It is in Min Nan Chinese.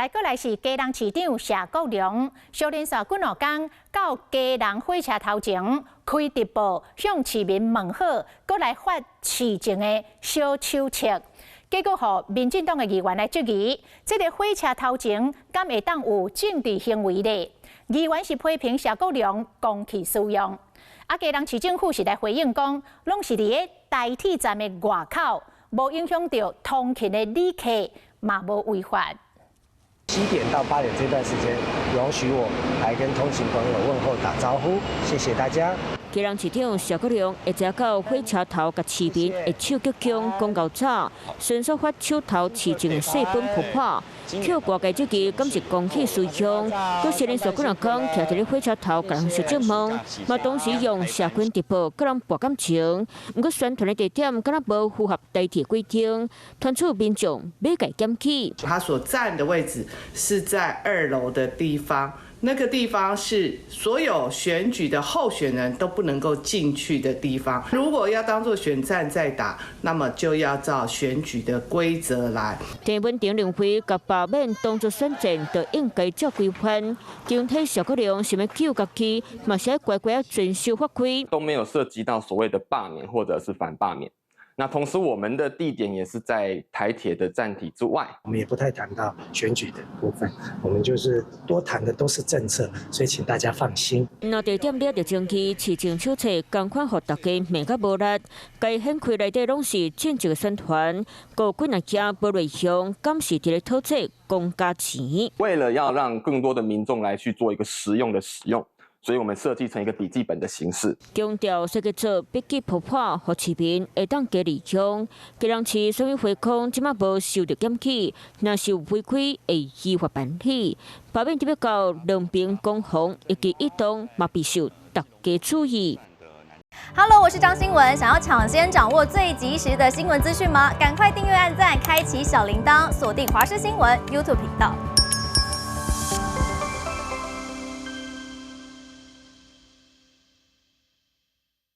來過來是基隆市長謝國樑，小連續幾兩工到基隆火車頭前開直播，向市民問好，閣來發市政的小手冊。結果，予民進黨的議員來質疑，這个火車頭前敢會當有政治行為咧？議員是批評謝國樑公器私用，啊，基隆市政府是來回應講，攏是佇咧台鐵站的外口，無影響著通勤的旅客，嘛無違法。 7點到8點這段時間，容許我來跟通勤朋友問候打招呼，謝謝大家。基隆市長謝國樑下晝到火車頭，共市民握手鞠躬講厚早，迅速發手頭市政的細本撲破，予外界質疑，敢是公器私用？閣是連續幾兩工徛佇咧火車頭，共人相質問，嘛同時用社群直播，佮人博感情。毋過宣傳的地點敢若無符合台鐵規定，傳出民眾欲共檢舉。他所站的位置是在2樓的地方。那個地方是所有選舉的候選人都不能夠進去的地方。如果要當做選戰在打，那麼就要照選舉的規則來。鄭文婷認為，共罷免當作選戰，就應該照規範。整體謝國樑想欲救家己，嘛是愛乖乖遵守法規。都沒有涉及到所謂的罷免或者是反罷免。那同時，我們的地點也是在台鐵的站體之外。我們也不太談到選舉的部分，我們就是多談的都是政策，所以請大家放心。若地點掠著爭議，市政手冊仝款予大家罵甲無力。該顯開內底攏是政治宣傳，閣幾若驚無內容，敢是佇咧討債公家錢。為了要讓更多的民眾來去做一個實用的使用，所以我們設計成一個筆記本的形式。強調設計做筆記簿簿，予市民會當加利用。基隆市選委會講，這馬無受著檢舉，若是有違規，會依法辦理。罷免特別到兩邊攻防，一舉一動嘛備受大家注意。 Hello，我是張新文，想要搶先掌握最及時的新聞資訊嗎？趕快訂閱、按讚、開啟小鈴鐺，鎖定華視新聞 YouTube 頻道。